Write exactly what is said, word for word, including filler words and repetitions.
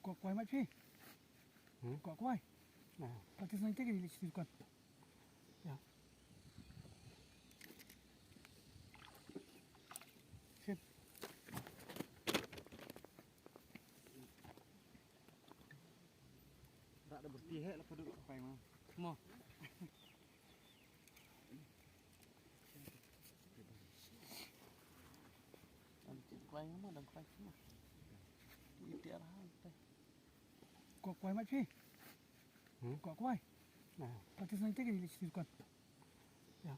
Kwai, kwai, mat phi. Hmm? Kwai, kwai. Nah. Pati sang te ke ni le situ kan. Ya. Sip. Rak da berhenti he, lepas duduk sampai mah. Mo. Kwai mo, dang kwai mo. Iti arahan teh. Kwai, kwai mat phi. Hmm? Kwai, kwai. Nah. Pati sang te ke ni le situ kan. Ya.